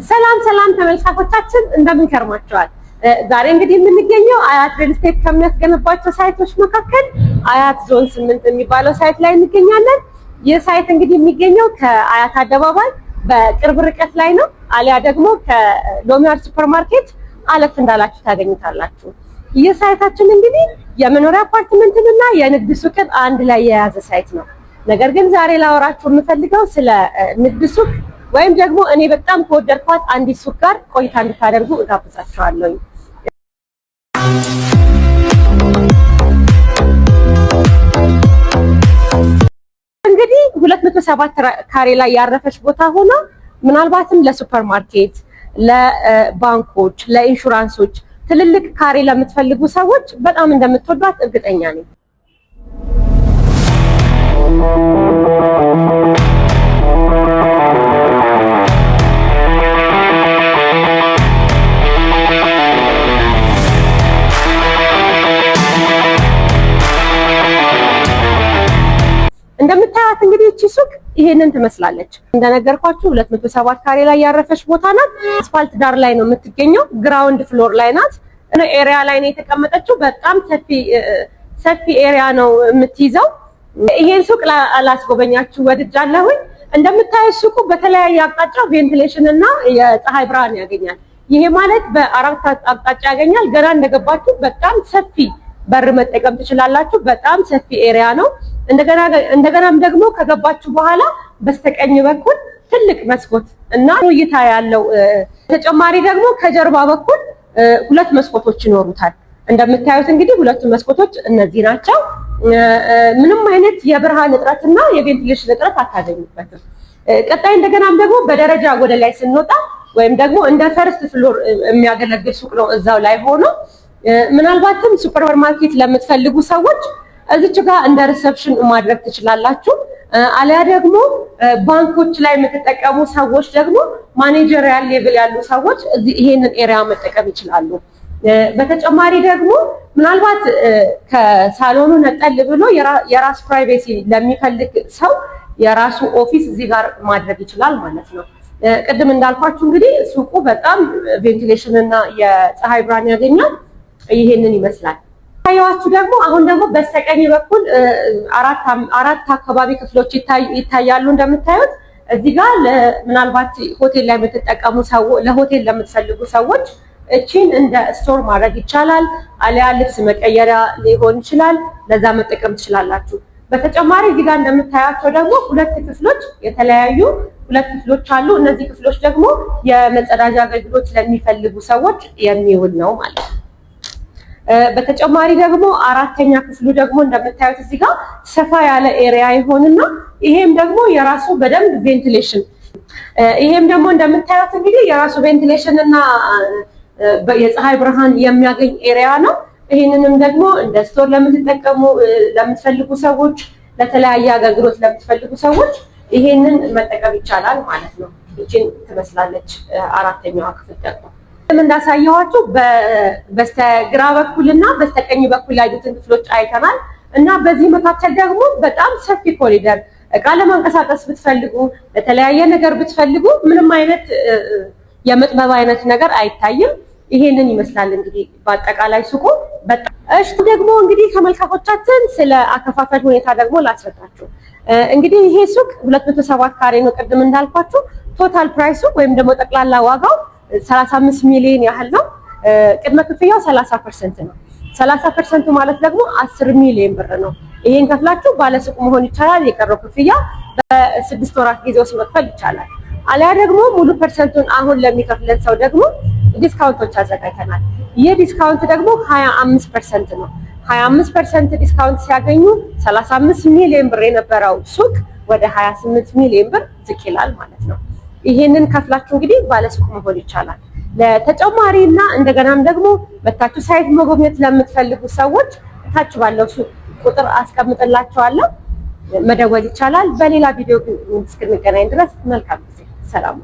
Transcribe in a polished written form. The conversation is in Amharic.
ሰላም ሰላም ተመልካቾቻችን፣ እንደምን ከርማችኋል? ዛሬ እንግዲህ የምንገኘው አያት ሪል ስቴት ከሚያስገነባቸው site ኦች መካከል አያት ዞን 8 የሚባለው site ላይ እንገኛለን። ይህ site እንግዲህ የሚገኘው ከአያት አደባባይ በቅርብ ርቀት ላይ ነው። አሊያ ደግሞ ከሎሚያድ ሱፐር ማርኬት አለፍ እንዳላችሁ ታገኙታላችሁ። ይህ site ኣችን እንግዲህ የመኖሪያ አፓርትመንትንና የንግድ ሱቅን አንድ ላይ የያዘ site ነው። ነገር ግን ዛሬ ላወራችሁ የምፈልገው ስለ ንግድ ሱቅ ወይም ደግሞ እኔ በጣም ከወደድኳት አንዲት ሱቅ ጋር ቆይታ እንድታደርጉ እጋብዛችኋለሁ። እንግዲህ 207 ካሬ ላይ ያረፈች ቦታ ሆና ምናልባትም ለሱፐር ማርኬት፣ ለባንኮች፣ ለኢንሹራንሶች ትልልቅ ካሬ ለምትፈልጉ ሰዎች በጣም እንደምትወዷት እርግጠኛ ነኝ። እንደምታያት እንግዲህ እቺ ሱቅ ይሄንን ትመስላለች። እንደነገርኳችሁ 207 ካሬ ላይ ያረፈች ቦታ ናት። አስፋልት ዳር ላይ ነው የምትገኘው። Ground floor ላይ ናት። Area ላይ ነው የተቀመጠችው። በጣም ሰፊ ሰፊ area ነው የምትይዘው። ይሄን ሱቅ ላስጎበኛችሁ ወድጃለሁኝ። እንደምታዩት ሱቁ በተለያየ አቅጣጫ ventilation እና የፀሐይ ብርሃን ያገኛል። ይሄ ማለት በአራት አቅጣጫ ያገኛል። ገና እንደገባችሁ በጣም ሰፊ በር መጠቀም ትችላላችሁ። በጣም ሰፊ area ነው። እንደገናም ደግሞ ከገባችሁ በኋላ በስተቀኝ በኩል ትልቅ መስኮት እና እይታ ያለው፣ ተጨማሪ ደግሞ ከጀርባ በኩል ሁለት መስኮቶች ይኖሩታል። እንደምታዩት እንግዲህ ሁለቱ መስኮቶች እነዚህ ናቸው። ምንም አይነት የብርሃን እጥረትና የ ventilation እጥረት አታገኙበትም። ቀጣይ እንደገናም ደግሞ በደረጃ ወደ ላይ ስንወጣ ወይም ደግሞ እንደ first floor የሚያገለግል ሱቅ ነው እዛው ላይ ሆኖ፣ ምናልባትም ሱፐር ማርኬት ለምትፈልጉ ሰዎች እዚች ጋር እንደ reception ማድረግ ትችላላችሁ። አሊያ ደግሞ ባንኮች ላይ የምትጠቀሙ ሰዎች ደግሞ managerial level ያሉ ሰዎች ይሄንን area መጠቀም ይችላሉ። በተጨማሪ ደግሞ ምናልባት ከሳሎኑ ነጠል ብሎ የራስ privacy ለሚፈልግ ሰው የራሱ office እዚህ ጋር ማድረግ ይችላል ማለት ነው። ቅድም እንዳልኳችሁ እንግዲህ ሱቁ በጣም ventilation እና የፀሐይ ብርሃን ያገኛል። ይሄንን ይመስላል። ታያዋችሁ ደግሞ አሁን ደግሞ በስተቀኝ በኩል አራት አካባቢ ክፍሎች ይታያሉ። እንደምታዩት እዚህ ጋር ምናልባት ሆቴል ላይ የምትጠቀሙ ለሆቴል ለምትፈልጉ ሰዎች እቺን እንደ store ማድረግ ይቻላል። አሊያ ልብስ መቀየሪያ ሊሆን ይችላል። ለዛ መጠቀም ትችላላችሁ። በተጨማሪ እዚህ ጋር እንደምታያቸው ደግሞ ሁለት ክፍሎች፣ የተለያዩ ሁለት ክፍሎች አሉ። እነዚህ ክፍሎች ደግሞ የመጸዳጃ አገልግሎት ለሚፈልጉ ሰዎች የሚውል ነው ማለት ነው። በተጨማሪ ደግሞ አራተኛ ክፍሉ ደግሞ እንደምታዩት እዚህ ጋር ሰፋ ያለ area ይሆንና ይሄም ደግሞ የራሱ በደንብ ventilation፣ ይሄም ደግሞ እንደምታዩት እንግዲህ የራሱ ventilation እና የፀሐይ ብርሃን የሚያገኝ area ነው። ይሄንንም ደግሞ እንደ store ለምትጠቀሙ ለምትፈልጉ ሰዎች፣ ለተለያየ አገልግሎት ለምትፈልጉ ሰዎች ይሄንን መጠቀም ይቻላል ማለት ነው። ይችን ትመስላለች አራተኛዋ ክፍል። ደግሞ እንዳሳየኋችሁ በስተግራ በኩልና በስተቀኝ በኩል ያሉትን ክፍሎች አይተናል እና በዚህ መካከል ደግሞ በጣም ሰፊ ኮሪደር፣ እቃ ለማንቀሳቀስ ብትፈልጉ፣ ለተለያየ ነገር ብትፈልጉ ምንም አይነት የመጥበብ አይነት ነገር አይታይም። ይሄንን ይመስላል እንግዲህ በአጠቃላይ ሱቁ። እሺ፣ ደግሞ እንግዲህ ተመልካቾቻችን ስለ አከፋፈል ሁኔታ ደግሞ ላስረዳችሁ። እንግዲህ ይሄ ሱቅ 207 ካሬ ነው ቅድም እንዳልኳችሁ። Total price ኡ ወይም ደግሞ ጠቅላላ ዋጋው 35 ሚሊዮን ያህል ነው። ቅድመ ክፍያው 30% ነው። 30% ማለት ደግሞ 10 ሚሊዮን ብር ነው። ይሄን ከፍላችሁ ባለሱቅ መሆን ይቻላል። የቀረው ክፍያ በ6 ወራት ጊዜ ውስጥ መክፈል ይቻላል። አሊያ ደግሞ ሙሉ percent ኡን አሁን ለሚከፍለን ሰው ደግሞ discount ኦች አዘጋጅተናል። ይህ discount ደግሞ 25% ነው። 25% discount ሲያገኙ 35 ሚሊዮን ብር የነበረው ሱቅ ወደ 28 ሚሊዮን ብር ዝቅ ይላል ማለት ነው። ይሄንን ከፍላችሁ እንግዲህ ባለሱቅ መሆን ይቻላል። ለተጨማሪ እና እንደገናም ደግሞ መታችሁ site መጎብኘት ለምትፈልጉ ሰዎች ታች ባለው ሱቅ ቁጥር አስቀምጥላችኋለሁ፣ መደወል ይቻላል። በሌላ ቪዲዮ እስክንገናኝ ድረስ መልካም ጊዜ፣ ሰላም።